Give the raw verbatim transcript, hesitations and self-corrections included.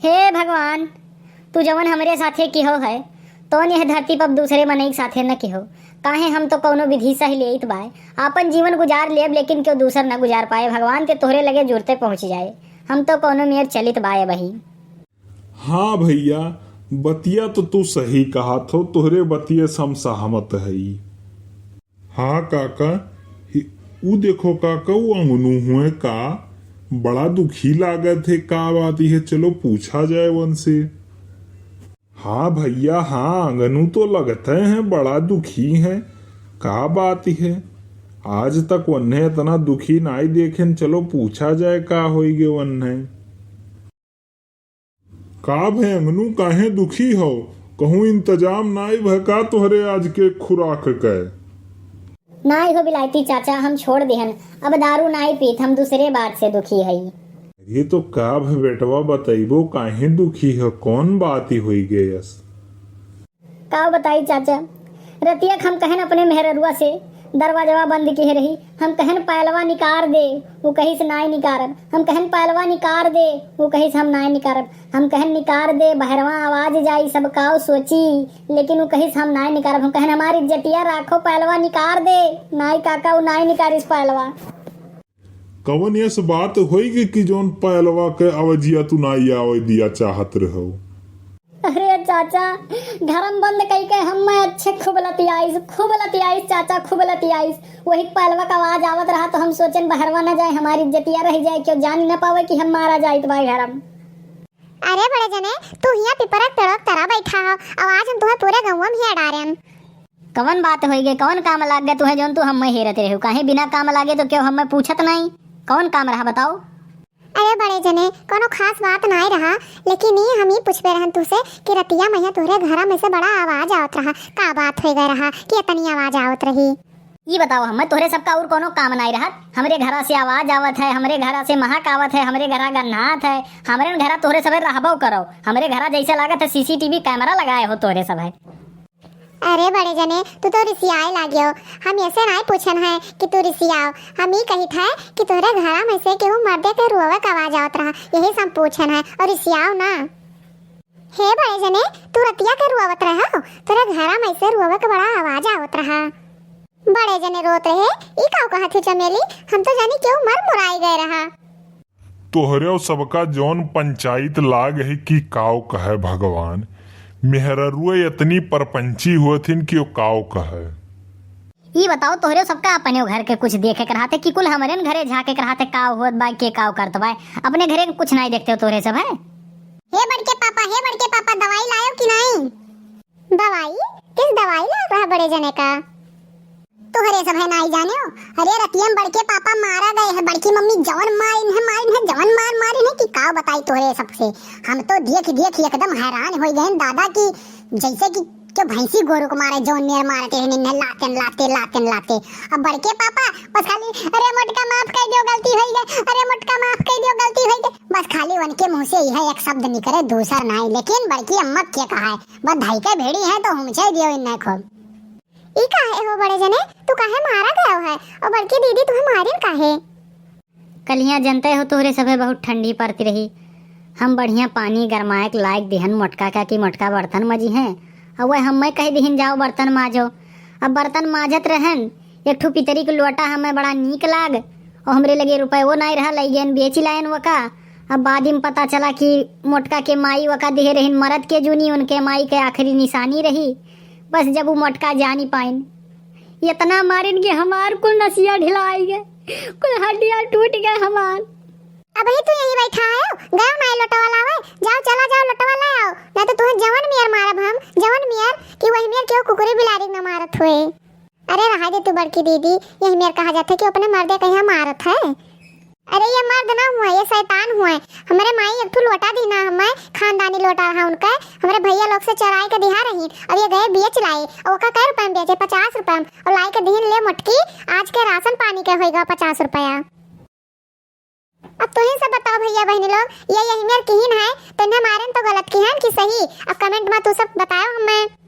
हे भगवान, तू जवन हमरे साथे किहो है, तौन यह धरती पर दूसरे मनई के साथे न किहो। काहे हम तो कौनो विधि सह लेइत बाय, आपन जीवन गुजार लेब, लेकिन केहू दूसर न गुजार पाए। भगवान ते तोहरे लगे जुरते पहुँच जाए, हम तो कौनो मेर चलित बाय बही। हाँ भइया, बतिया तो तू सही कहत हो, तोहरे बतिये से हम सहमत हई। हाँ काका, हि-, ऊ देखो काका, ऊ अंगनू हुए का, बड़ा दुखी लागत है, का बात है, चलो पूछा जाए उनसे। हाँ भइया, हाँ, अंगनू तो लगते हैं, बड़ा दुखी हैं, का बात है, आज तक उन्हें इतना दुखी नाई देखेन, चलो पूछा जाए का होई गे उन्हें। का भय अंगनू, काहे दुखी हो? कहूँ इंतजाम नाई भय का तोहरे आज के खुराक के? नाई हो बिलायती चाचा, हम छोड़ दिहन, अब दारू नाई पीत, हम दूसरे बात से दुखी हई। अरे तो का भय बेटवा, बतइबो काहे दुखी हो, कौन बात ही होई गयस? का बताई चाचा, रतिया के हम कहन अपने मेहररुआ से, दरवाजवा बंद किहे रही, हम कहन पैलवा निकार दे, उ कहिस नाई निकारब। हम कहन पैलवा निकार दे, उ कहिस हम नाई निकारब। हम कहन निकार दे, बहरवा आवाज जाई, सब काउ सोची, लेकिन उ कहिस हम नाई निकारब। हम कहन हमार इज्जतिया राखो, पैलवा निकार दे। नाई काका उ नाई निकारिस पैलवा। कवन यस बात होई गई कि जौन पैलवा के अवजिया तू नाई आवे दिया चाहत रहो? अरे चाचा, घरम बंद कई के हम मैं अच्छे खूब लतियाइस, खूब लतियाइस चाचा, खूब लतियाइस। वही पैलवा का आवाज आवत रहा तो हम सोचेन बहरवा न जाए, हमारी इज्जतिया रह जाए, क्यों जान न पावे कि हम मारा जाइत बाई घरम। अरे बड़े जने, तू हिया पिपरा के पेड़वा के तरा बैठा हो, आवाज हम तुम्हें पूरे गौवा में ही अडारेन। कवन बात होई गे, कवन काम लाग गे तुहे जौन तू हम्मे हेरत रहेउ? काहे बिना काम लागे तो क्यों हम्मे पूछत नाई? कवन काम रहा बताओ? अरे बड़े जने, कोनो खास बात नाई रहा, लेकिन ई हम ई पूछबे रहन तुसे कि रतिया मैया तोहरे घरा में से बड़ा आवाज आवत रहा, का बात होई गए रहा कि इतनी आवाज आवत रही? ई बताओ हम्मे तोहरे सबका और कोनो काम नाई रहत? हमरे घरा से आवाज आवत है, हमरे घरा से महक आवत है, हमरे घरा गन्हात है, हमरे घरा तोहरे सबे रहबो करो, हमरे घरा जैसे लागत है सीसीटीवी कैमरा लगाए हो तोहरे सब है। अरे बड़े जने, तू तो रिसियाए लागियो। हम ऐसे नाई पूछन है कि तू रिसियाओ। हम ई कहित है कि तोहरे घरा में से केहू मर्दे के रोवे के आवाज आवत रहा, यही से हम पूछन है, और रिसियाओ ना। हे बड़े जने, तू रतिया के रोवत रहे हो? तोहरे घरा में से रोवे के बड़ा आवाज आवत रहा। बड़े जने रोत रहे, ई काउ कहत ही चमेली? हम तो जानी केहू मर मुराई गए रहा। तोहरे सबका जौन पंचायत लाग है कि काव कहे भगवान, मेहररुए इतनी परपंची होथिन कि ओ काव कहे। ई बताओ, तोहरे सबका अपने घर के कुछ देखे के रहते कि कुल हमरे न घरे झांके के रहते, काव होत बा, के काव करत बा? अपने घरे के कुछ नाई देखते हो तोहरे सब है? हे बड़के पापा, हे बड़के पापा, दवाई लायो कि नाई? दवाई? किस दवाई लाग रहा बड़े जने का? तोहरे सब है नाई जानियो। अरे रतिया में बड़के पापा मारा गए है, बड़की मम्मी जवन मारिन है, मारिन है, जवन मार मारिन है कि का बताई तोहरे सबसे। हम तो देख देख एकदम हैरान हो गए दादा कि जैसे कि, कि भैंसी गोरू को मारे जौन मेर मारते हैं निन्हे लातेन लाते, लातेन लाते। अब बड़के पापा बस खाली, "अरे मोटका माफ कर दियो, गलती होई गए, अरे मोटका माफ कर दियो, गलती होई गए।" बस खाली उनके मुंह से यह एक शब्द निकले, दूसर नाई, लेकिन बड़की अम्मा के कहा है, बस धाई के भेड़ी है तो हुमचे दियो इन्हें खूब। ई काहे हो बड़े जने, तू काहे मारा गयो है? और बड़की दीदी तुम्हें मारिन काहे? कलियाँ जनते हो तोहरे सभे बहुत ठंडी पड़ती रही। हम बढ़िया पानी गरमाए के लायक दिहन मोटका का कि मोटका बर्तन मजी हैं। और वह हमें कह दिहिन जाओ बर्तन माजो। अब बर्तन माजत रहन, एक ठो पितरी के लोटा हमें बड़ा नीक लाग। और हमरे लगे रुपये वो नाई रहा, लई गयन बेची लायन वका। अब बाद में पता चला कि मोटका के माई वका दिहे रहिन मरद के जूनी, उनके माई के आखिरी निशानी रही। बस जब वो मोटका जानी पाइन, इतना मारिन कि हमार कुल नसिया ढिलाई गए, कुल हड्डियां टूट गए हमार। अबही तू यहीं बैठा है, गयो नाई लोटवा लावे? जाओ, चला जाओ, लोटवा ले आओ, ना तो तुहे जवन मियर मारब हम, जवन मियर कि वही मियर केहू कुकुरी बिलारी न मारत हुए। अरे रहा दे तू बड़की दीदी, यही मेर कहा जात है कि अपने मर्दे कहिया मारत है। अरे ये मर्द ना हुए, ये शैतान हुए। हमरे माई एक ठो लोटा दीना हमें, खानदानी लोटा रहा उनका, हमरे भैया लोग से चोराई के दिहा रही। अब ये गए बेच लाई, और ओका कै रुपया में बेचे? पचास रुपया में। और लाई के दीन ले मोटकी, आज के राशन पानी के होई गवा पचास रुपया। अब तुही सब बताओ भैया बहनी लोग, ये यही मेर किहिन है, तो इन्हें मारेन तो गलत किहन कि सही? अब comment में तू सब बताओ हमें।